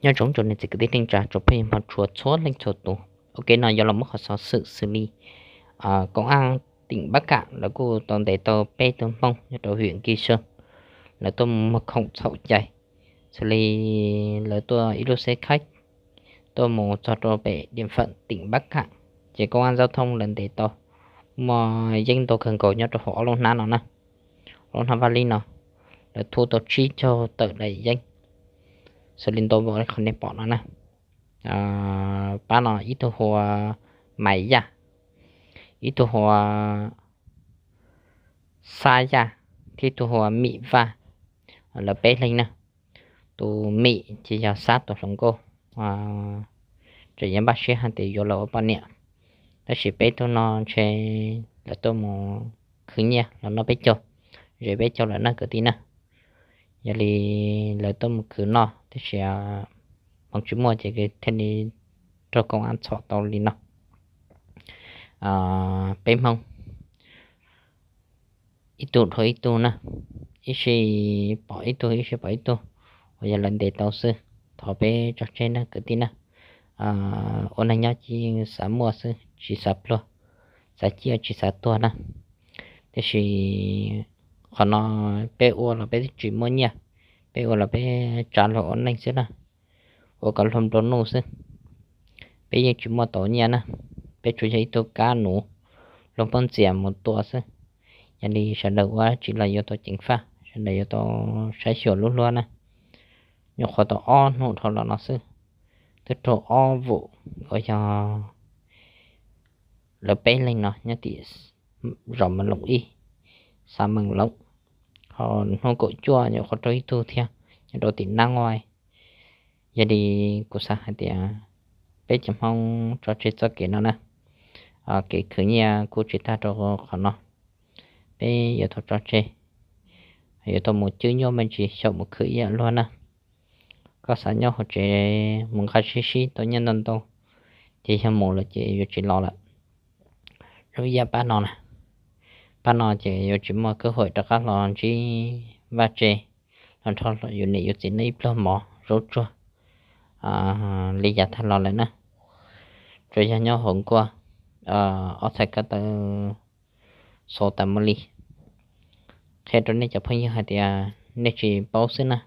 Nyob zoo tsoom niam txiv kwv tij neej tsa, tsoom phooj ywg hmov tshua txhua leej txhua tus. Ok, no yuav los muab qhov xov xwm xws li koom aj teem Pab Kam lawv kuj tau ntes tau peb tug Hmoob nyob rau hwm Kiv Soo, lawv tuaj muag khoom txhaum cai, xws li lawv tuaj ib lub xeb khaib tuaj mus txog rau pem diam fam teem Pab Kam, ces koom aj Zaj Thooj lawv ntes tau muaj yeeb ntau kawg nkaus nyob rau hauv ob lub hnab no na, ob lub hnab vaj lib no, lawv thub tau tsib caug tawm daim yeeb, xws li ntau npaum li qhov nej pom no na. Pab no ib tug hu ua Maiv Yaj, ib tug hu ua Xab Yaj, thiab ib tug hu ua Mim Vaj, lawv peb leeg na. Tus Mim ces yog Xab tus hluas nkauj, tseem yuav npaj siab hais tias yuav los ua poj niam, tab sis peb tug no ntshe lawv tuaj mus khwv nyiaj los noj peb caug, ze peb caug lawm na kwv tij na. Yog li lawv tuaj mus khwv noj, tab sis hmoov tsis muaj ces thiaj li raug koom aj txhom tau li no. Peb Hmoob ib tug dhau ib tug na, ib sij pom ib tug ib sij pom ib tug, uas yog lawv ntes tau xwb. Thov peb tso tseg na kwv tij na. Ua neeg nyob ces xav muaj xwb tsis xav pluag, xav ciaj tsis xav tuag na. Tiam sis qhov no peb ua los peb tsis muaj nyiaj, peb ua los peb tsa luag ua neej xwb na, ua kom luag nplua nuj xwb. Peb yeej tsis muaj tau nyiaj na, peb tsuas yog ib tug kab nuv luag muab ntxias mus tua xwb. Yog li sawv daws ua tsis los yuav tau ceev faj, sawv daws yuav tau saib xyuas lub hlua na. Nyuam qhuav tau ob hnub dhau los no xwb, twb raug ob vum uas yog lawv peb leeg no nyob tim zos Mees Loos ib, xav Mees Loos, ho hnub kaum cuaj nyuam qhuav raug ib tug thiab nyob rau tim Nab Nqua. Yog li kuv xav hais tias peb cov Hmoob tso tseg txoj kev no na, kev khwv nyiaj kuj tsis tag rau qhov no, peb yuav tau tso tseg, yuav tau mus cwb nyuaj me ntsis xyaum mus khwv ib yam luag na. Koj xav nyob hauv tsev mus nqa sib sib tau nyiaj ntau ntau, ces yog mus lawm ces yuav tsis los lawm. Zoo ib yam pab no na, pab no ces yuav tsis muaj kawb huam rov qab los ntsib vaj tse, los nrog yus niam yus txiv noj ib pluag mov zaub tsuag li yav tag los lawm na. Tsuas yog nyob hauv nkuaj, ob txhais ko taw xaus tas mus li. Qhia rau nej cov phooj ywg hais tias nej tsis paub xwb na,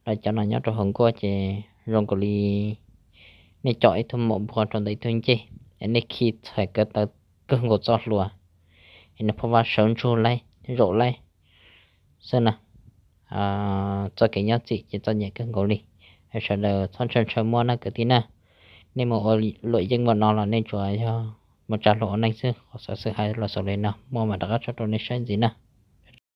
lawv cov no nyob rau hauv nkuaj ces zoo nkaus li nej com ib tug maum npua rau ntawm ib tug ncej, es nej khi txhais ko taw kawg nkaus txoj hlua, es nws pheej vaj sawv ntsug laib zaum laib xwb na. Txoj kev nyob txim ces txom nyem kawg nkaus li. Sawv daws txhob ntshaw ntshaw muaj na kwv tij na. Nej mus ua luam yeeb ua no los nej tsuas yog mus tsa luag ua neej xwb. Qhov xov xwm hais los xaus li no, muaj mam rov qab tso rau nej saib ntxiv na.